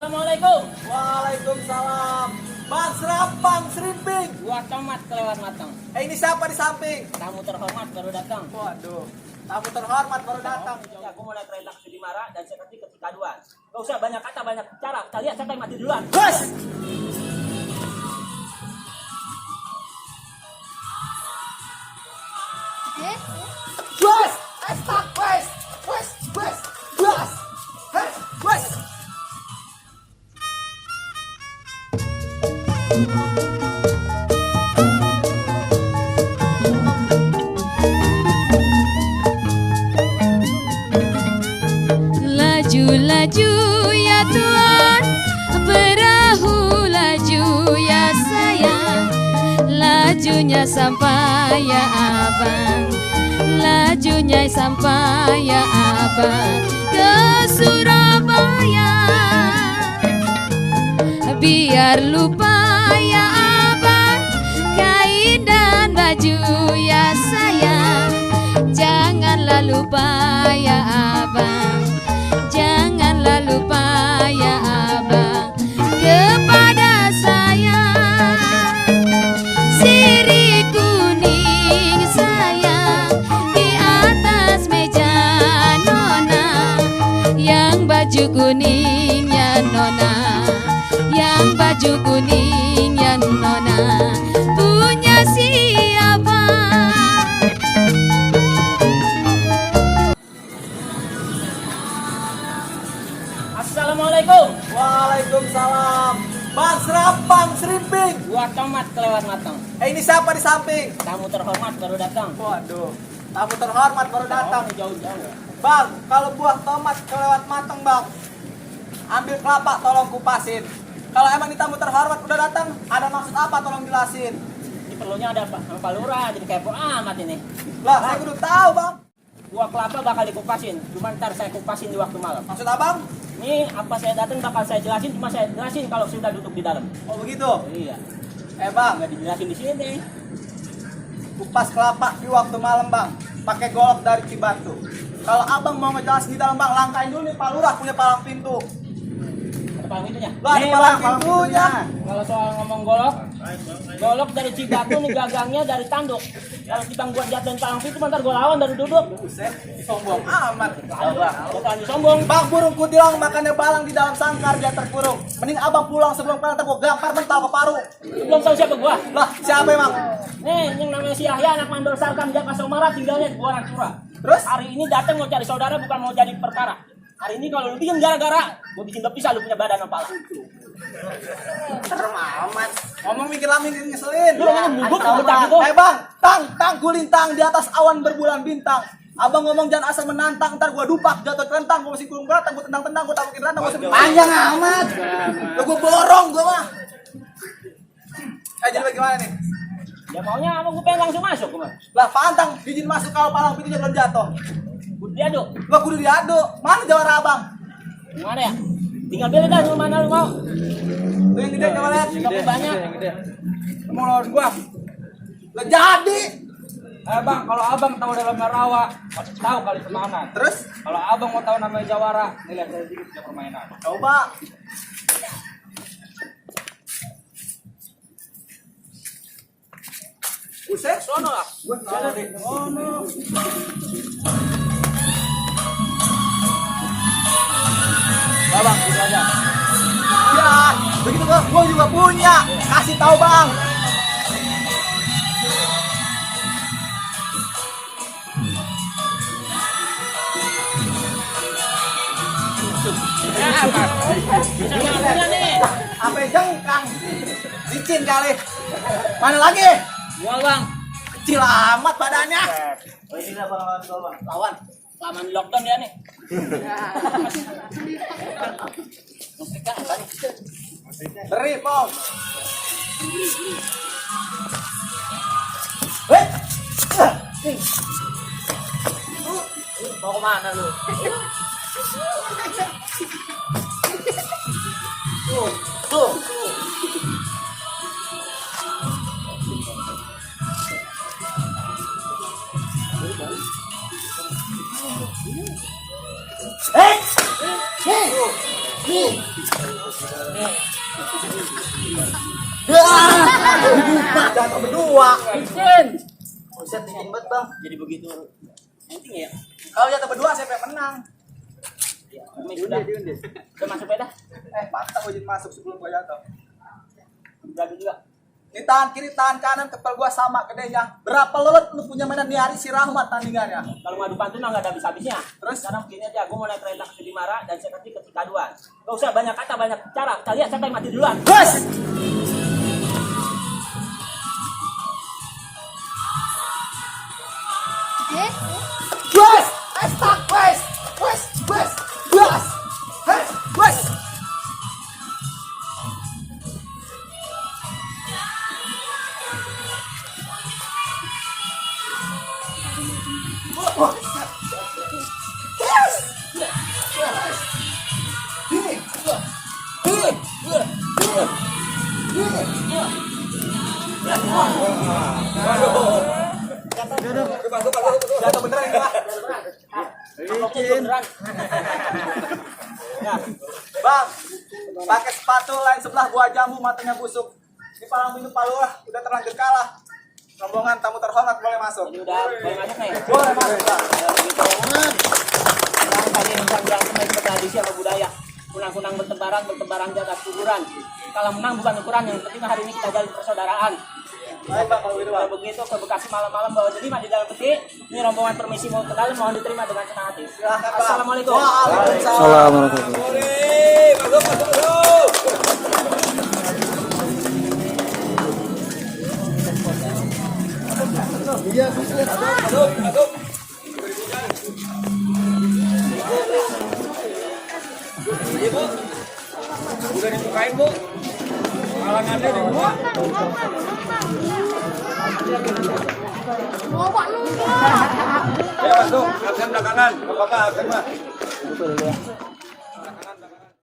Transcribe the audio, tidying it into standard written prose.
Assalamualaikum. Waalaikumsalam. Bang Serapang Serimping. Gua tomat kelewat matang. Ini siapa di samping? Tamu terhormat baru datang. Waduh, tamu terhormat baru datang. Ya, aku mulai kereta ke Sudimara dan seperti ketikaduan. Gak usah banyak kata, banyak bicara. Kita lihat siapa yang mati duluan. Bos! Bos! Stop, bos! Bos! Bos! Bos! Hei, bos! Laju-laju ya Tuhan, perahu laju ya sayang, lajunya sampai ya abang, lajunya sampai ya abang ke Surabaya. Biar lupa ya abang kain dan baju ya sayang, janganlah lupa ya abang, janganlah lupa ya abang kepada saya. Sirih kuning sayang di atas meja nona, yang baju kuning ya nona, yang baju kuning ya nona punya siapa? Assalamualaikum. Waalaikumsalam. Bang Serapang Serimping. Gua tomat kelewat matang. Ini siapa di samping? Tamu terhormat baru datang. Waduh, tamu terhormat baru datang. Jauh-jauh. Bang, kalau buah tomat kelewat matang, Bang, ambil kelapa, tolong kupasin. Kalau emang ini tamu terhormat udah datang, ada maksud apa? Tolong jelasin. Ini perlunya ada Pak Lurah, jadi kepo amat ini. Lah, saya kudu tahu, Bang. Buah kelapa bakal dikupasin, cuma ntar saya kupasin di waktu malam. Maksud abang? Ini apa saya datang bakal saya jelasin, cuma saya jelasin kalau sudah duduk di dalam. Oh begitu. Iya, Bang, nggak dijelasin di sini. kupas kelapa di waktu malam, Bang. Pakai golok dari Cibatu. Kalau abang mau ngejelasin di dalam, Bang, langkain dulu nih Pak Lurah punya palang pintu. Ada palang pintunya? Lah, ada Nih, palang Bang, pintunya. Kalau soal ngomong golok, golok dari Cibatu nih gagangnya dari tanduk. Kalau kita buat jatuhin palang pintu, ntar gue lawan dari duduk. Buset, sombong amat. Bukan sombong. Bang, burung kutilang makannya balang di dalam sangkar dia terkurung. Mending abang pulang sebelum kalian gua gampar mental ke paru. Belum tahu siapa gua. Lah, siapa emang? Nih, yang namanya si Yahya, anak mandor Sarkam Jaka Somara, tinggalnya di Buaran Surah. Terus? Hari ini datang mau cari saudara, bukan mau jadi perkara. Hari ini kalau lu bikin gara-gara, gua bikin berpisah, lu punya badan apa lah. Serem amat. Ngomong mikir lama mikir ngeselin. Lu ngomong bubuk, betak gitu. Bang, tang gulintang di atas awan berbulan bintang. Abang ngomong jangan asal menantang, ntar gua dupak jatuh kelentang, gua masih kurung beratang, gua tendang-tendang, gua tabukin rantang, gua sebut panjang amat. Lu gua borong gua mah. Jadi bagaimana nih? Ya maunya apa gua pengen langsung masuk gua. Lah pantang, izin masuk kalau palang pintunya belum jatuh. Gua diaduk. Lah kudu diadu. Mana jawara abang? Gimana ya? Tinggal pilih dah, lu mana lu mau. Tuh yang gede coba lihat. Tapi banyak. Mau lawan gua. Lah jadi. Bang, kalau abang tahu dalamnya rawa, pasti tahu kali kemana. Terus? Kalau abang mau tahu namanya Jawara, nih lihat dari sedikit ya permainan. Coba. Buset, Sono lah. gua tahu deh. Oh no. Bang, gitu aja. Ya, begitu gua juga punya. Kasih tahu bang. Ya, apa? Bisa punya nih. Apa jengkang? Licin kali. Mana lagi? Gua bang. Kecil amat badannya. Oh ini lah bang, lawan. Laman lockdown ya nih. Mustika apa nih? Beri, Pong. Hei. Mau kemana lu? Tuh. Hei. Dupak jatuh berdua. Izin. Buset dingin banget bang. Jadi begitu. Penting ya. Kalau jatuh berdua siapa yang menang? Kami sudah. Udah masuk beda. Pantas gue masuk sebelum gue jatuh. Beradu juga. Ini tangan kiri, tangan kanan, kepala gua sama gedenya. Berapa lelet lu punya mainan di hari si Rahmat tandingannya? Kalau ngadu pantun mah nggak ada habis-habisnya. Terus? Sekarang begini aja, gue mau naik kereta ke Sidimara dan saya nanti ke Cikaduan. Gak usah banyak kata, banyak cara. Kita lihat siapa yang mati duluan. Bos! Bos! Estak, bos! Bos! Bos! Bos! Bos! Jatuh beneran ini lah. Amplopnya juga beneran. Ya, Bang, pakai sepatu lain sebelah gua jamu matanya busuk. Ini palang minum palu lah, udah terlanjur kalah. Rombongan tamu terhormat boleh masuk. jadi udah boleh masuk nih. Boleh masuk, Bang. Ya, begitu. Sekarang kalian yang bilang sama tradisi sama budaya. Kunang-kunang bertebaran di atas kuburan. Kalau menang bukan ukuran, yang penting hari ini kita jalin persaudaraan. Baik, Bang, kalau gitu, Bang. Kalau begitu ke Bekasi malam-malam bawa jelima di dalam peti. Ini rombongan permisi mau ke dalam, mohon diterima dengan senang hati. Silakan, Bang. Assalamualaikum. Waalaikumsalam. Udah dibukain, Bu. Halangannya dibuka. Ya, masuk. Absen belakangan. Apakah absen, Mas?